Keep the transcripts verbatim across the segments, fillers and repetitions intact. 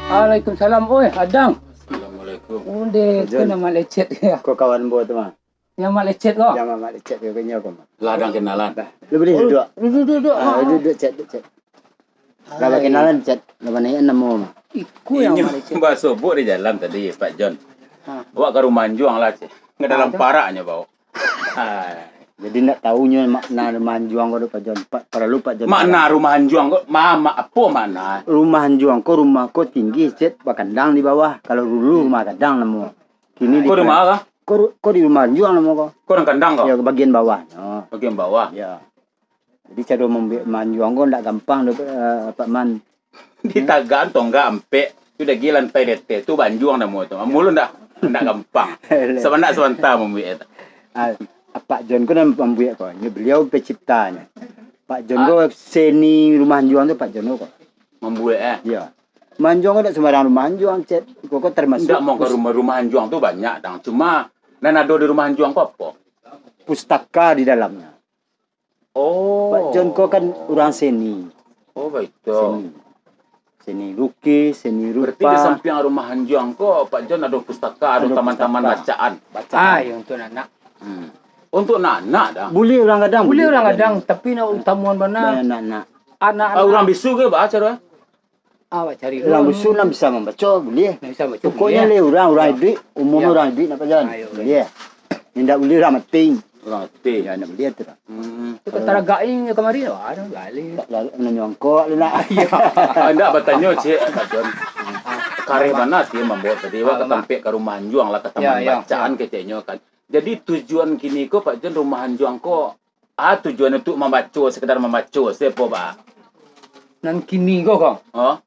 Waalaikumsalam. Oi, Adang. Assalamualaikum. Onde tu Jon. Nan lecet ya. Ko kawan bo tu mah. Yang mak lecet ko. Yang mak lecet ko nyo ko mah. Lah, Adang kenalan. Dah. Lu boleh duduak. Duduak, duduak. Ah, duduak, Cek, duduak, Cek. Lah bakenalan, Cek. Lah banaikan namo mah. Iko yang mak lecet. Basobok di jalan tadi, Pak Jon. Ha. Awak ka rumah anjuang lah, Cek. Nggak dalam paraknyo, Bau. Hai. Jadi ndak tahu nyo makna rumah anjuang ko, Pak Jon. Pak, paralu Pak Jon. Makna rumah anjuang ko, ma-, ma-, apo makna? Rumah anjuang ko, rumah ko tinggi, Cek, bakandang di bawah. Kalau dulu rumah gadang namo. Kini di ko rumah apa? Ko ru-, ko di rumah anjuang namo ko. Ko nan kandang ko? Ya, bagian bawah. Oh. Bagian bawah. Ya. Jadi caro mambuek rumah anjuang ko ndak gampang doh, eh, Pak Man. Ditagaan tonggak ampek, tu dagi lantai dete, tu banjuang namo tu. Mulu ndak, ndak gampang. Sabantak sabanta mambuek tu. Ah, Pak Jon ko nan mambuek ko. Nyo beliau penciptanyo. Pak Jon ko seni rumah anjuang tu Pak Jon ko. Mambuek, eh? Iya. Rumah anjuang ko ndak sembarang rumah anjuang, Cek. Ko, ko termasuk ndak mau ka pus- rumah, rumah anjuang tu banyak, Dang. Cuma nan ado di rumah anjuang ko apo? Pustaka di dalamnya. Oh. Pak Jon ko kan urang seni. Oh, baik tu. Seni. Seni lukis, seni rupa. Berarti di sampiang rumah anjuang ko, Pak Jon ado pustaka, ado taman-taman pustaka. Bacaan. Bacaan. Ah, yang untuk anak. Hmm. Untuk anak-anak dah. Buliah urang gadang, buliah urang gadang, tapi nak utamoan bana anak-anak. Anak-anak. Ah, urang bisu ke, ba, caro? Awak cari urang bisu nan bisa mambaco, buliah. Nan bisa mambaco, buliah. Pokoknyo le urang, urang iduik, umumnyo urang iduik nak pajan. Ayo, buliah. Indak buliah urang mati. Urang mati. Ya, indak buliah tu lah. Hmm. Tu kataragak inyo kamari, wah, ado gali. Tak lalu nanyongkok lu nak. Iya. Ah, indak batanyo, Cik, Pak Jon. Kareh bana ti mambawa tadi, awak ka tampek ka rumah anjuang lah, ka taman bacaan keceknyo kan. Jadi tujuan kini ko, Pak Jon, rumah anjuang ko Ah, tujuan untuk mambaco, sekedar mambaco, sia po, Pak? Nan kini ko, Kang? Oh?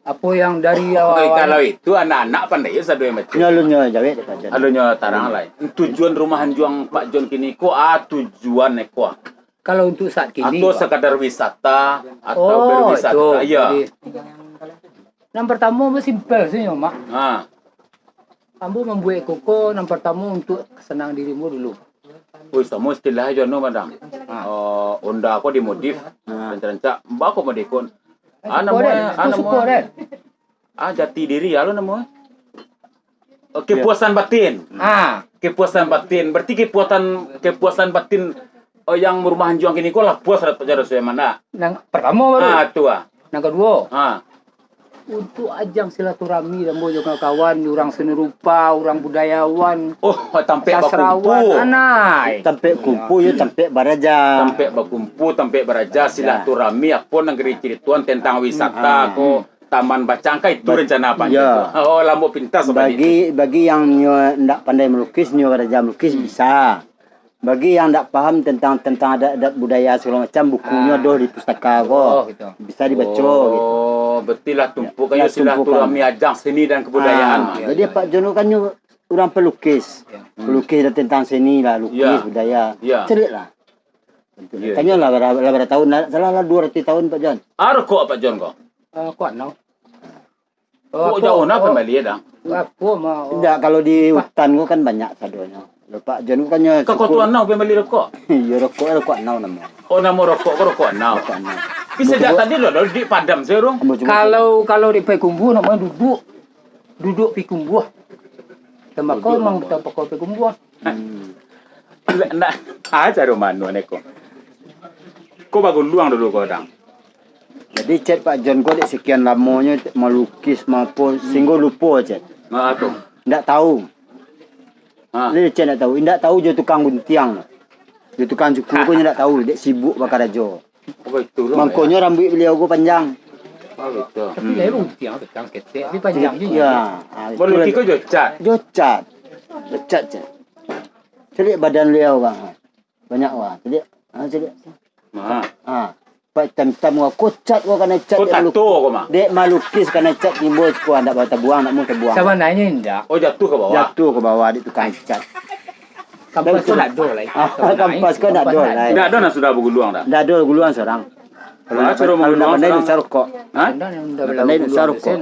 Apo yang dari awal-awal? Kalau itu anak-anak pandai yo sado yang baco. Nyo alun nyo jawek dek Pak Jon. Alun nyo tarang lai. Tujuan rumah anjuang Pak Jon kini ko, ah, tujuan eko. Kalau untuk saat kini, atau Pak? Sekadar wisata, atau berwisata. Oh, itu. Iya. Jadi, nan pertamo, simpel sajo, Mak. Ha. Ambo mambuek iko ko, nan partamo untuak kasanangan diri ambo dulu. Wih, samo istilah jo anu, Madang. Ha. Eh, Honda ko dimodif, ha, rancak-rancak. Baa ko modif ko? Anu, suko deh, anu, suko deh. Ah, jati diri, alo namo? Eh, kepuasan batin. Ha. Kepuasan batin. Berarti kepuasan, kepuasan batin, eh, yang rumah anjuang kini ko lah puas, raso nyo, Mak, ndak? Nan partamo baru. Ah, tu ah. Nan kaduo. Ha. Untuak ajang silaturahmi ambo jo kawan-kawan, urang seni rupa, urang budayawan. Oh, tampek bakumpua. Sastrawan, anai. Tampek kumpua, yo, tampek baraja. Tampek bakumpua, tampek baraja, silaturahmi, apo nan ka dicaritoan tentang wisata ko, taman bacaan ka, itu rencana apo tu? Oh, lambok pintas. Bagi, bagi yang nyo ndak pandai melukis, nyo baraja melukis bisa. Bagi yang ndak paham tentang, tentang adat-adat budaya segala macam, bukunyo ado di pustaka ko. Oh, gitu. Bisa dibaco, gitu. Oh, berarti lah tumpukannya silaturahmi ajang seni dan kebudayaan. Ah, jadi Pak Jon kan nyo urang pelukis. Ya. Pelukis dan tentang seni lah, lukis, budaya. Ya. Caliak lah. Ya. Tanyolah, bara, bara taun, lah, salah lah duo ratuih taun, Pak Jon. Ah, rokok Pak Jon ko? Ah, kuat no. Oh, jauah nah pambali, Dang? Apo mah, oh. Indak, kalau di hutan ko kan banyak sadonyo. Pak Jon ko kan nyo ka Koto Anau pambali rokok? Iyo, rokok, rokok Anau namo. Oh, namo rokok ko rokok Anau. Rokok Anau. Tapi sajak tadi lo, lo di padam sajo, Rung. Kalau, kalau di Payakumbuah namo duduak. Duduak Payakumbuah. Tambako memang tambako Payakumbuah. Hmm. Ndak, ah, caro mano neko. Ko baguluang dulu ko, Dang. Jadi, Cek, Pak Jon ko dek sekian lamonyo malukis, maapo, sehinggo lupo, Cek. Ah, tu. Ndak tahu. Ah. Jadi, Cek ndak tahu. Ndak tahu jo tukang guntiang. Jo tukang cukur ko nyo ndak tahu, dek sibuk bakarajo. Oh, baik, turun. Mangkonyo rambuik beliau ko panjang. Oh, gitu. Tapi lain guntiang, tukang ketek, tapi panjang juo. Iyo. Ah, malukis ko jo cat? Jo cat. Jo cat, Cek. Caliak badan beliau, Bang. Banyak wah, caliak. Ha, caliak. Ha. Ha. Pak hitam-hitam wah, ko cat wah, kanai cat. Ko dek tato maluk-, ko mah. Dek malukis kanai cat timbul siko, ndak bawa tabuang, ndak mau tabuang. Sabananyo indak. Oh, jatuah ka bawah. Jatuah ka bawah, dek tukang cat. Kampas ko ndak ado lai. Ah, kampas ko ndak ado lai. Ndak ado nan sudah baguluang dah. Ndak ado guluang surang. Kalau ndak pandai, ndak pandai, ndak usah rokok. Ha? Ndak pandai, ndak usah rokok.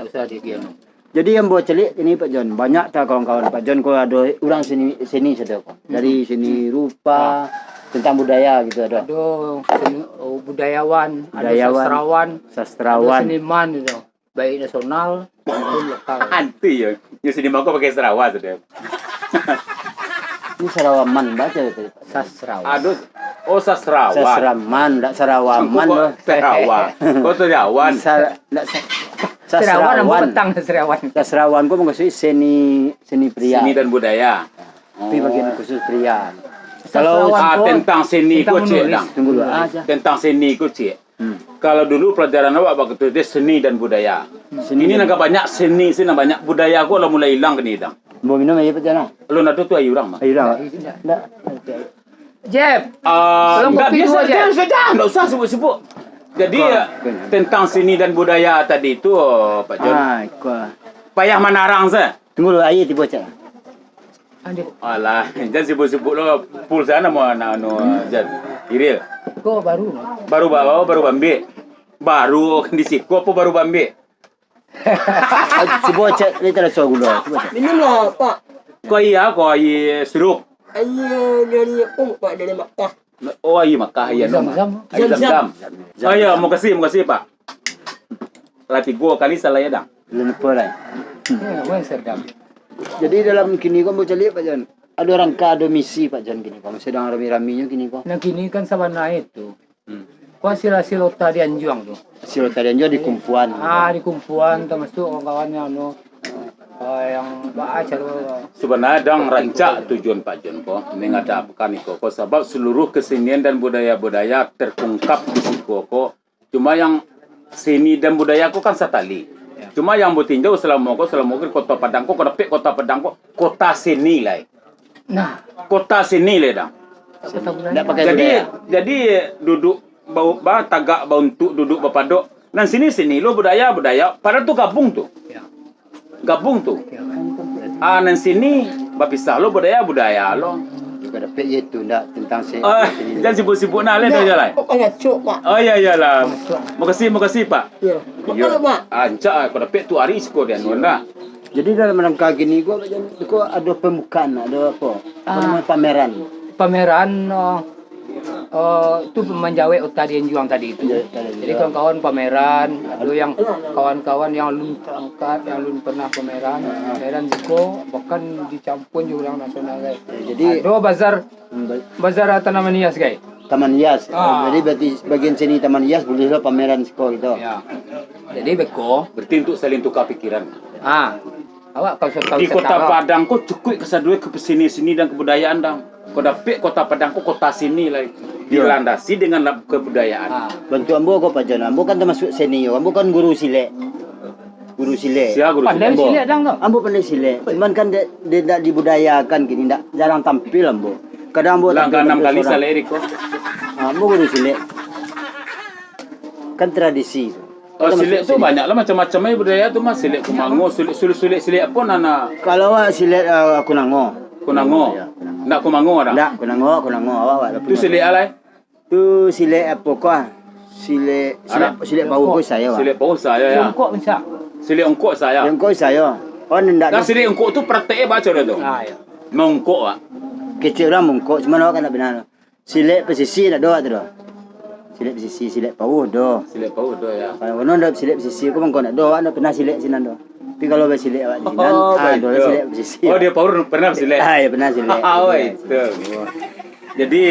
Jadi, ambo caliak kini, Pak Jon, banyak ta kawan-kawan Pak Jon ko ado urang seni, seni sado ko. Dari seni rupa, tentang budaya gitu ado. Ado seni, oh, budayawan, ado sastrawan, ado seniman gitu. Baik nasional maupun lokal. Anti yo. Yo sini mako pakai sarawa sudah. Ini sarawaman baca tadi, Pak. Sasrawan. Aduh. Oh, sasrawan. Sasraman, ndak sarawaman. Sangko kok sarawa. Kok sarawan? Sa-, ndak sa-, Serawan, ambo sasrawan. Petang serawan. Sasrawan ko maksudnya seni, seni pria. Seni dan budaya. Tapi bagian khusus pria. Kalau sasrawan ko tentang seni ko, tentang cik, menulis. Dang. Tunggu dulu aja. Tentang seni ko, cik. Hmm. Kalau dulu pelajaran awak waktu itu seni dan budaya. Hmm. Ini nan banyak seni, seni nan banyak budaya ko lah mulai hilang kini, dang. Mau minum air pecah lah. Lo nak tu air urang, mah. Air urang. Ndak. Jeb, ah, tolong ndak kopi biasa, dua, Jeb. Jangan, jangan, ndak usah sebut-sebut. Jadi, kau, eh, kau. Tentang seni dan budaya tadi tu, Pak Jon. Ah, kau. Payah manarang se. Tunggu dulu, air tiba, cak. Alah, jan sibuk-sibuk lo. Pulsa namo anak anu, jan. Iril. Ko baru, no? Baru ba-, baru bambik. Baru di siko apo baru bambik? Cubo cek, ni tak ada suara gula. Cubo cek. Minumlah, Pak. Ko aia, ko aia sirup. Aia dari, oh, Pak, dari Makkah. Oh, aia Makkah, aia Zam-zam. Aia Zam-zam. Zam-zam. Oh, ya, makasih, makasih, Pak. Lah tigo kali salah ya, dang. Belum lupa lah. Ya, weh, serdam. Jadi dalam kini ko, ambo caliak, Pak Jon. Ado rangka, ado misi, Pak Jon, kini ko. Sedang rami-raminyo kini ko. Nah, kini kan sabana itu. Hmm. Ko hasil-hasil ota di anjuang tu. Hasil ota di anjuang dikumpuan. Ah, dikumpuan, termasuk kawan-kawan yang anu, eh, yang ba-, acara. Sebenarnya dang rancak tujuan Pak Jon ko, mengadakan iko ko, sabab seluruh kesenian dan budaya-budaya terungkap di siko ko. Cuma yang seni dan budaya ko kan satali. Ya. Cuma yang batinjau selama ko, selama ko di Kota Padang ko, ko dapek Kota Padang ko, kota seni lai. Nah. Kota seni lai, dang. Kota budaya. Ndak pakai budaya. Jadi, jadi duduk bau-, ba, tagak bauntuk, duduk bapadok. Nan sini, seni lo budaya, budaya. Padahal tu gabung tu. Ya. Gabung tu. Ya. Ah, nan sini bapisah lo budaya, budaya lo. Juga dapek je tu, ndak tentang se-, ah, seni. Jan sibuk-sibuk nah, lain aja lah. Kok pangacok, Pak? Oh, iya, iyalah. Pangacok. Makasih, makasih, Pak. Iya. Iya. Makasih, Pak. Ah, rancak, ah, ko dapek tu ari siko di anu, ndak? Jadi dalam rangka kini ko, ko ado pembukaan, ado apo? Ah. Pameran. Pameran, oh, oh, tu manjawek ota di anjuang tadi tu. Manjawek ota di anjuang. Jadi kawan-kawan pameran, ado yang kawan-kawan yang alun terangkat, yang alun pernah pameran, ah, pameran siko, bahkan dicampur jo urang nasional, guys. Ya, jadi ado bazar, hmm, ba-, bazar tanaman hias, guys. Taman hias. Ah. Jadi berarti bagian seni taman hias buliahlah pameran siko gitu. Ya. Jadi beko. Berarti untuk saling tukar pikiran. Ah. Awak kalau sudah tahu. Di Kota Padang ko cukuik kasadonyo ka seni-seni dan kebudayaan, dang. Ko dapek Kota Padang ko kota seni lai. Iyo. Dilandasi dengan la-, kebudayaan. Ah. Bantu ambo ko, Pak Jon. Ambo kan termasuk senior. Ambo kan guru silek. Guru silek. Sia guru silek? Pandai silek, dang, tu? Ambo pandai silek. Cuman kan dek, dek ndak dibudayakan kini, ndak, jarang tampil ambo. Kadang ambo tampil, tampil sorang. Lah, enam kali salek ko. Ah, ambo guru silek. Kan tradisi tu. Oh, silek tu banyak lah macam-macam aja budaya tu mah. Silek kumango, silek, silek, silek, silek apo, Nana? Kalau awak silek, ah, kunango. Kunango? Iyo, kunango. Ndak kumango dah? Ndak, kunango, kunango. Awak, awak dah. Tu punyo silek alai? Tu silek apo ko, ah? Silek, silek, silek pauh ko sayo, ah. Silek pauh sayo, ya. Silek ungkok, misal. Silek ungkok sayo. Silek ungkok sayo. Oh, ndak. Nah, silek ungkok tu praktek e baco dah tu. Ah, iyo. Maungkok, ah. Kecek urang maungkok, cuman awak kan ndak bana. Silek pesisi ndak ado tu doh. Silek pesisi, silek pauh ado. Silek pauh ado, ya. Kalau kono ado silek pesisi, ko mangko ndak ado, awak ndak pernah silek sinan tu. Tapi kalau basilek awak di sinan, oh, ah, baik, ado lah tu. Silek pesisi. Oh, di Pauh pernah silek? Ah, ya, pernah silek. Ah, oh, itu. Jadi,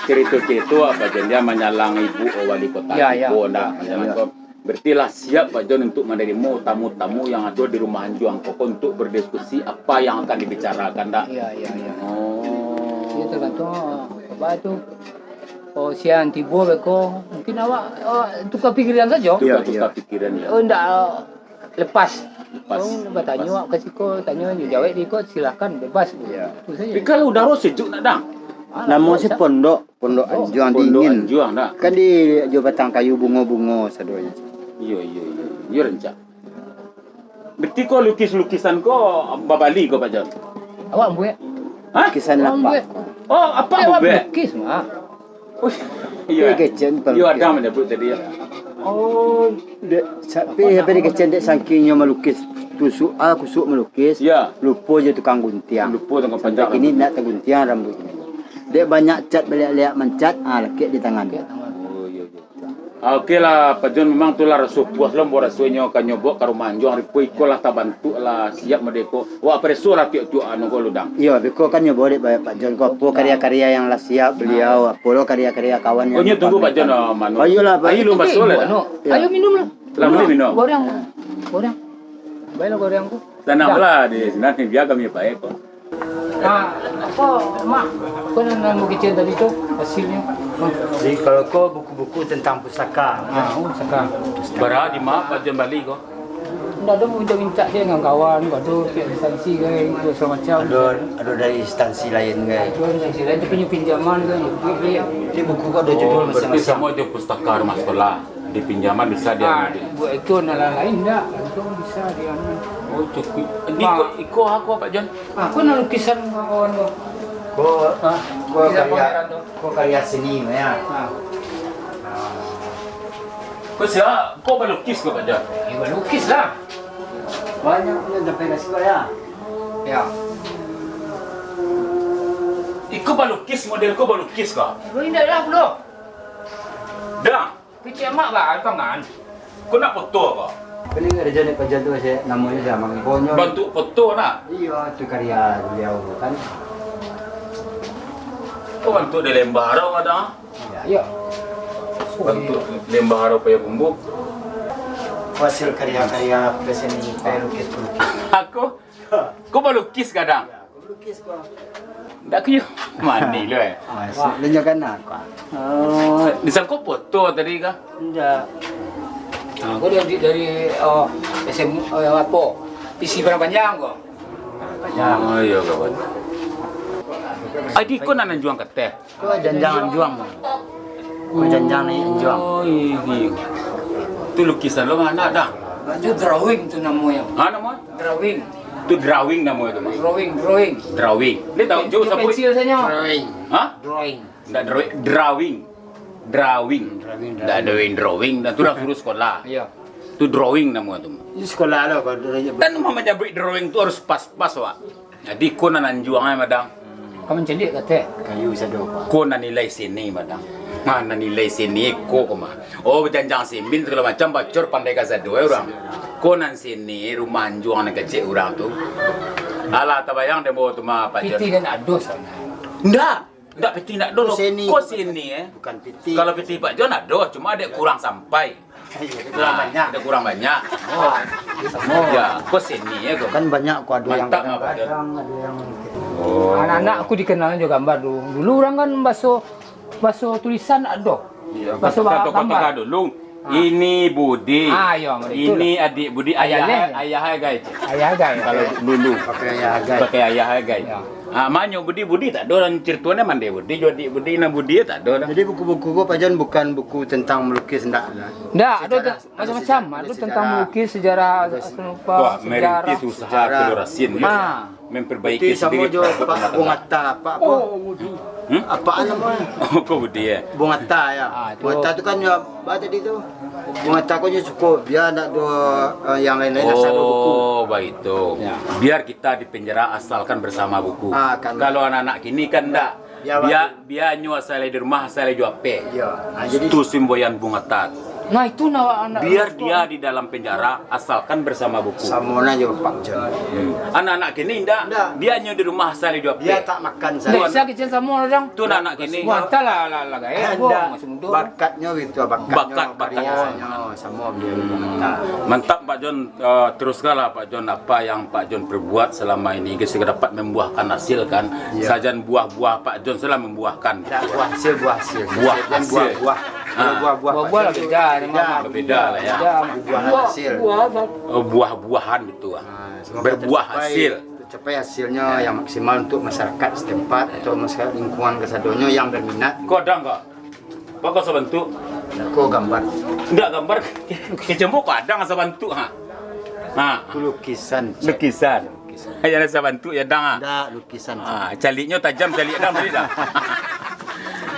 cerita-cerita apo jan dia manyalang ibu, oh, wali kota. Ya, ya. Ibu ndak, manyalang. Ya. Ko. Berarti lah siap, Pak Jon, untuk menerima tamu-tamu yang ada di rumah anjuang ko untuk berdiskusi apa yang akan dibicarakan, dak? Iya, iya, iya. Oh. Iya, tergantung, ah, apa tu, oh, siang tibo beko, mungkin awak, awak tukar pikiran saja. Iya, tukar, tukar pikiran, ya. Oh, ndak, ah, lepas. Lepas. Oh, batanyo ka siko, tanyo jawek di ko, silakan, bebas. Iya. Itu saja. Tapi kalau udara sejuk, nak, dang? Ah, namo si pondok. Pondok Anjuang. Pondok Dingin. Anjuang, nah. Kan di jo batang kayu bungo-bungo sadonyo. Iyo, iyo, iyo. Iyo rancak. Berarti ko lukis-lukisan ko babali ko, Pak Jon? Awak buek. Hah? Lukisan awak apak. Buek. Oh, apak buek? Lukis, Mak. Oh, iyo. Tapi kecen. Iyo, ada menyebut tadi, ya. Oh, dek, sa-, tapi, tapi kecen dek sakingnyo malukis. Tusuk, ah, kusuk malukis. Ya. Lupo jo tukang guntiang. Lupo tukang panjang. Sampai kini ndak taguntiang rambuiknyo. Dek banyak cat baliak-liak mancat, ah, lakek di tangan. Oh, iyo, iyo. Ah, oke lah, Pak Jon, memang tu lah raso puas lo, ambo rasonyo ka nyobo ka rumah anjuang, rupo iko lah tabantuak lah, siap model ko. Awak pareso lah tiok-tiok anu ko lu, Dang. Iyo, beko kan nyobo dek Pak, Pak Jon ko, apo karya-karya yang lah siap beliau, apo lo karya-karya kawan yang Oh, nyo tunggu Pak Jon, ah, manu. Oh, iyolah, Pak. Ayo, lu Oke, baso lah, buat, Dang. no. Iyo. Ayo minum lah. Lah, boleh minum? Goreng. Goreng. Baiklah, goreng tu. Tanang Dah. lah di sinan, biar kami pakai ko. Ah, apa, Mak? Apa nan, nan bukicen tadi tu hasilnyo? Jadi, kalau ko buku-buku tentang pusaka. Ah, oh, pusaka. Bara di ma Pak Jon bali ko? Ndak ado, mintak-mintak se dengan kawan, ko ado pihak instansi gai, ko segala macam. Ado, ado dari instansi lain gai. Ado instansi lain, tapi nyo pinjaman gai, duit gai. Jadi, buku ko ado judul Oh, berarti masing-masing. samo jo pustaka rumah sekolah. Dipinjaman bisa dia Ah, ambil. buat itu, nan lain-lain ndak. Itu bisa dia ambil. Oh, cukup. Ini Pak. iko, iko aku, Pak Jon? Ah, ko nan lukisan kawan ko. Ko, Hah? ko Lukisan karya, pameran tu. ko karya seni, ya. Ah. Ko sia, ko balukis ko, Pak Jon? Ya, balukis lah. Banyak punya sampai ka siko, ya. Ya. Iko balukis, model ko balukis ko? Indak lah, pulo. Dah. Kecek amak ba, pangan. Ko nak foto ko? Ini ada jadi pajan tu, saya namanya dah Mang Bonyo. Bantuk foto nak? Iya, tu karya beliau kan. Oh, bantuk di lembah rau ada? Iya, iya. Bantuk lembah rau payah bumbu. Hasil karya-karya peseni pelukis-pelukis. Aku? Ko balukis kadang? Iya, ko balukis ko. Ndak kuyuh. Mandi lu, eh. Ah, si-, lu nyo kan aku. Oh, disangko foto tadi kah? Ndak. Ah, ko dari, dari, oh, S M, eh, apo? P C Padang Panjang ko. Padang Panjang. Oh, iya, kawan. Adi ko nan anjuang kateh. Ko janjang anjuang. Ko janjang ni anjuang. Oh, iya. Tu lukisan lo mana dah? Itu drawing tu namonyo. Ha, namo? Drawing. Tu drawing namo itu, Mas? Drawing, drawing. Drawing. Ni tahu Pen-, jo tu sapu? Pensil saja. Drawing. Ha? Drawing. Ndak drawing, drawing. Drawing. Drawing, Ndak drawing. drawing, drawing. Dan tu urang suruh sekolah. Iya. Tu drawing namo tu. Di sekolah lo kalau dulu. Kan mah manyabuik drawing tu harus pas-pas, Wak. Jadi ko nan anjuang ai, madang. Ka mancaliak kateh. Kayu sado, Pak. Ko nan nilai seni, madang. Nah, nan nilai seni ko ko mah. Oh, bajanjang simbin sagalo macam bacor pandai kasado ai urang. Ko nan seni rumah anjuang nan kecek urang tu. Alah, tabayang dek ambo tu mah, Pak Jon. Pitih kan ado sana. Ndak, ndak pitih ndak ado. Ko seni. Ko seni, eh. Bukan pitih. Kalau pitih Pak Jon ado, cuma dek kurang sampai. Iya, dek kurang Nah, banyak. Dek kurang banyak. Oh, samo. Ya, ko seni, eh, ko. Kan banyak ko, ado yang Mantap, Pak Jon. kadang-kadang, ado yang Oh. Anak-anak aku dikenal jo gambar dulu. Dulu urang kan baso, baso tulisan ado. Iya, Baso kata-, ba-, kata-, gambar. kata dulu. Ah. Ini Budi. Ah, iya, betul. Ini adik Budi, Ayah ayah, leh. ayah Agai. Ayah Agai. Kalau dulu. Pakai ayah Agai. Pakai ayah Agai. Ya. Ah, manyo Budi, Budi tak ado dan ceritanya mandai Budi, jo adik Budi, nah Budi tak ado dah. Jadi buku-buku ko, Pak Jon, bukan buku tentang melukis, ndak, nah? Ndak, ado Sejarah, te-, macam-macam. ada Ado sejarah, tentang melukis, sejarah, ada se- apa, Wah, sejarah. merintis usaha Sejarah. telur asin. Ah. Memperbaiki Itu samo sendiri jo produk Pak rumah Bung tangga. Hatta, Pak apa? Oh, Budi. Hmm? Apaan namanya? Oh, kok Budi, ya? Bung Hatta, ya. Ah, itu. Bung Hatta tu kan, ya, apa tadi tu? Bung Hatta ko nyo cukup, biar ndak ado, eh, yang lain-lain asal ado buku. Oh, baitu. Ya. Biar kita di penjara asalkan bersama buku. Ah, kan. Kalau anak-anak kini kan ndak. Ya, Bang. Biar, biar nyo asal di rumah, asal jo H P. Iya. Ah, jadi Tu semboyan Bung Hatta tu. Nah, itu nak anak Biar anak dia di dalam penjara, asalkan bersama buku. Samo nah jo Pak Jon. Hmm. Anak-anak kini ndak. Ndak. Dia nyo di rumah asal jo H P. Dia tak makan Ndak sajo. bisa kecil samo orang. Tu anak-anak kini. Wah, entahlah, lah, lah, gaek, Ndak. gua masih muda. Bakatnyo gitu, bakatnyo, Bakat, bakatnyo. karyanya, samo beliau Hmm. Bung Hatta. Mantap, Pak Jon. Eh, teruskanlah, Pak Jon, apa yang Pak Jon perbuat selama ini, ke sudah dapat membuahkan hasil, kan? Iya. Sajan buah-buah Pak Jon sudah membuahkan. Tidak, buah hasil, buah hasil. Buah Sajan hasil. buah-buah. Ah. Kalau buah-buah Buah-buah Pak lah Jon beda, beda. memang. Beda. Beda. Buah Buah, hasil. buah, Bang. Oh, buah-buahan gitu, ah. Ah, semoga Berbuah tercapai, hasil. tercapai hasilnya yang maksimal untuk masyarakat setempat atau masyarakat lingkungan kasadonyo yang berminat. Kodang kok? Bako sabantuk? Ko gambar. Ndak gambar. Kecambo ko adang sabantuk, ha. Ha. Itu lukisan. Lukisan. Lukisan. Ayo lah sabantuk ya, dang, ha. Ndak, lukisan. Ha, caliknyo tajam, calik dang tadi dah.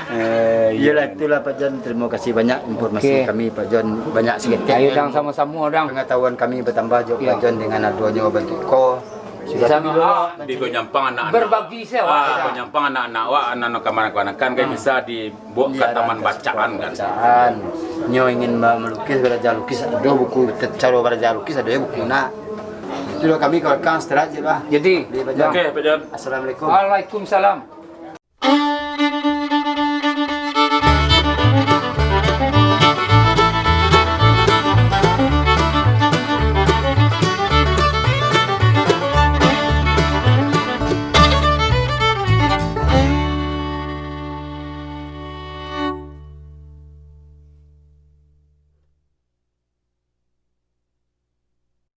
Eh, Iyalah, iya. itulah Pak Jon. Terima kasih banyak informasi Oke. kami, Pak Jon. Banyak sikit Ayo, dang, sama-sama, dang. pengetahuan kami bertambah juga, Ya. Pak Jon, dengan adonyo bantuak ko. Sudah sambil dulu. Di Gonyampang anak-anak. Berbagi sih, awak. Ah, Gonyampang anak-anak awak, anak-anak kamanakan-kamanakan kan bisa dibawa ke Iya, taman ada bacaan kan. Bacaan. Nyo ingin melukis, belajar lukis, ada buku, cara belajar lukis, ada buku nak. Itu doh kami kawan-kawan setelah je lah. Jadi, Beli belajar. Oke, Pak Jon. Assalamualaikum. Waalaikumsalam.